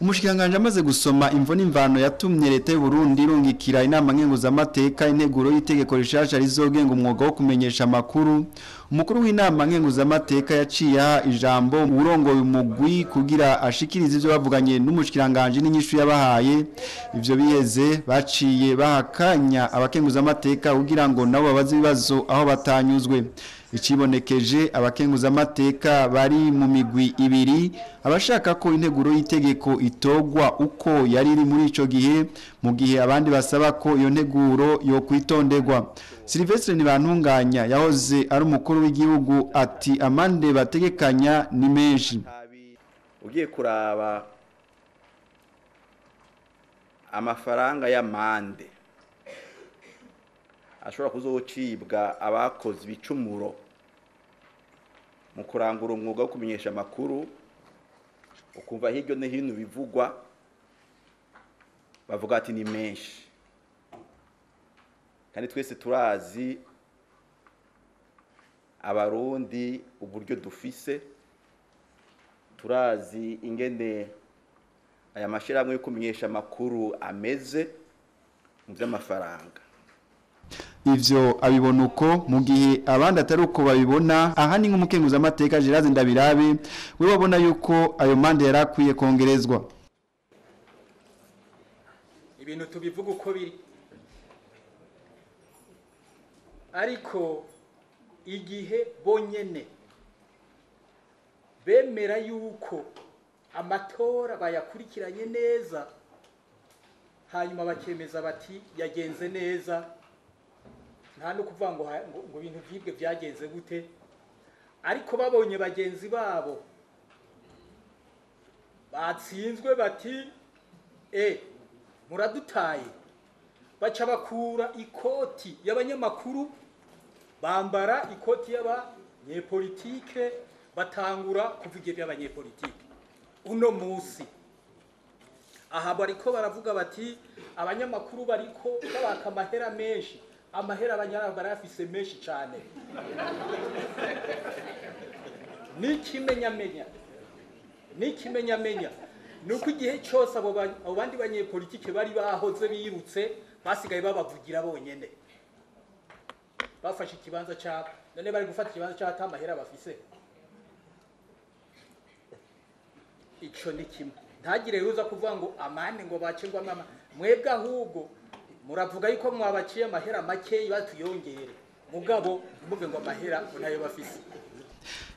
Umushikiranganje amaze gusoma imvo n'imvano yatumye leta y'u Burundi irungikira inama nkenguzamateka integuro y'itegeko rishasha rizogenga umwuga wo kumenyesha amakuru, umukuru w'inama nkenguzamateka yaciye aha ijambo urongoye umugwi kugira ashikirize ivyo bavuganye n'umushikiranganje n'inyishu yabahaye. Ivyo biheze baciye bahakanya abakenguzamateka kugira ngo nabo babaze ibibazo aho batanyuzwe. Ikibonekeje abakenguzamateka bari mu migwi ibiri, abashaka ko integuro y'itegeko itogwa uko yari iri muri ico gihe, mu gihe abandi basaba ko iyo nteguro yo kwitonderwa. Sylvestre Ntibantunganya yahoze ari umukuru w'igihugu ati amande bategekanya ni menshi. Ugiye kuraba amafaranga y'amande ashobora kuzocibwa abakoze ibicumuro mu kurangura umwuga wo kumenyesha amakuru, ukumva hirya no hino bivugwa bavuga ati ni menshi, kandi twese turazi abarundi uburyo dufise, turazi ingene aya mashirahamwe yo kumenyesha amakuru ameze mu by'amafaranga. Ivyo abibona uko mu gihe abandi atari uko babibona. Aha ni nk'umukenguzamateka Gerard Ndabirabe we wabona yuko ayo mande yarakwiye kongerezwa. Ibintu tubivuga uko biri, ariko igihe bonyene bemera yuko amatora bayakurikiranye neza, hanyuma bakemeza bati yagenze neza, nta no kuvuga ngo ibintu vyibwe vyagenze gute, ariko babonye bagenzi babo batsinzwe bati muradutaye, baca bakura ikoti y'abanyamakuru bambara ikoti y'abanyepolitike, batangura kuvuga iby'abanyepolitike. Uno musi aha bariko baravuga bati abanyamakuru bariko babaka amahera menshi, amahera abanyarwanda barafise menshi cyane. N'ikimenyamenya nuko igihe cyose abo bandi banyepolitike bari bahoze birutse basigaye babavugira bonyene, bafashe ikibanza cyabo. None bari gufata ikibanza cyabo ata mahera bafise. Ico ni kimwe, ntagire ruza kuvuga ngo amande ngo bace ngo mama mwebwe, ahubwo muravuga yuko mwabaciye amahera make batuyongere, mugabo muvuge ngo amahera nayo bafise.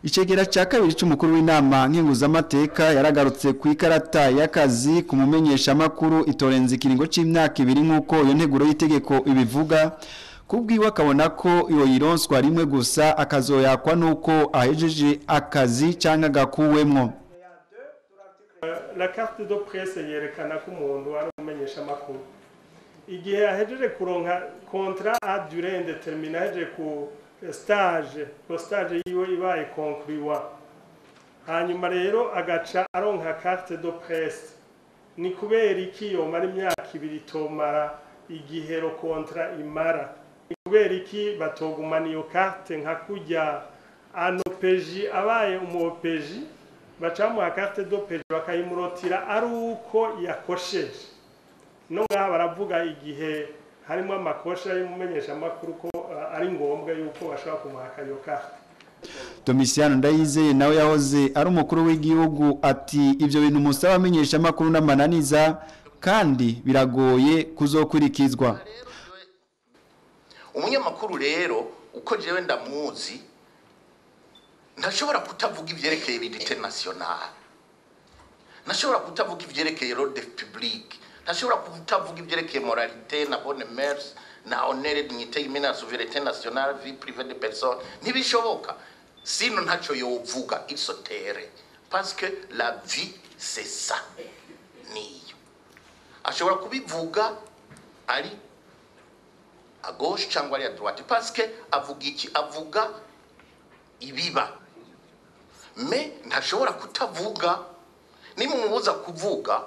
Icegera ca kabiri c'umukuru w'inama nkenguzamateka yaragarutse ku ikarata y'akazi kumumenyesha amakuru itorenze ikiringo c'imyaka ibiri nk'uko iyo nteguro y'itegeko ibivuga. Kubwiwe akabona ko iyo yironswa rimwe gusa akazoyakwa nuko ahejeje akazi canke agakuwemwo. La carte de presse yerekana ko umuntu ari umumenyesha amakuru igihe ahejeje kuronka contrat à durée indéterminée, ahejeje ku stage, ko stage yiwe ibaye conclua, hanyuma rero agaca aronka carte de presse. Ni kubera iki yomara imyaka ibiri tomara igihe ro contrat imara? Ni kubera iki batogumana iyo carte nka kurya anopeji abaye umu OPJ bacamuha carte de presse bakayimurotira ari uko yakosheje? No ngaha baravuga igihe harimo amakosha y'umumenyesha amakuru ko ari ngombwa yuko bashobora kumuhaka iyo carte. Domitiano Ndayizeye nawe yahoze ari umukuru w'igihugu ati ivyo bintu musaba amenyesha amakuru n'amananiza kandi biragoye kuzokurikizwa. Umunyamakuru rero uko jewe ndamuzi ntashobora kutavuga ivyerekeye l'unité nationale, ntashobora kutavuga ivyerekeye l'ordre public, ntashobora kutavuga ivyerekeye moralité na bonne mœurs na honneur, dignité humaine, na souveraineté nationale, vie privée de personne. Ntibishoboka, sino ntaco yovuga, il se taire parce que la vie c'est ça. Niyo ashobora kubivuga ari à gauche cyangwa ari à droite, parce que avuga iki? Avuga ibiba, mais ntashobora kutavuga. Nimumubuza kuvuga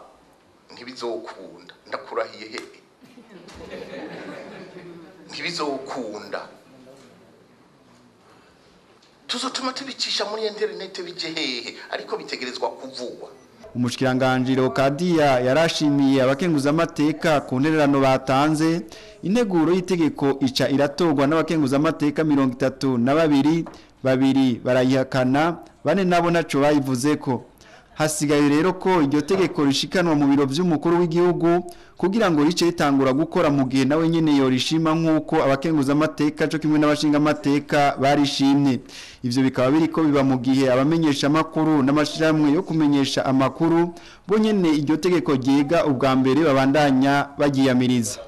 ntibizokunda, ndakurahiye hehe, ntibizokunda. Tuzotuma tubicisha muri internet bije hehe, ariko bitegerezwa kuvugwa. Umushikiranganje Leocadia yarashimiye abakenguza amateka ku ntererano batanze. Integuro y'itegeko ica iratorwa n'abakenguza amateka 32, babiri barayihakana, bane nabo naco bayivuzeko. Hasigaye rero ko iryo tegeko rishikanwa mu biro by'umukuru w'igihugu kugira ngo rice ritangura gukora mu gihe nawe nyene yorishima nk'uko abakenguza amateka cyo kimwe n'abashinga amateka barishimye. Ivyo bikaba biriko biba mu gihe abamenyesha amakuru n'amashirahamwe yo kumenyesha amakuru bo nyene iryo tegeko ryiga ubwa mbere babandanya bagiyamiriza.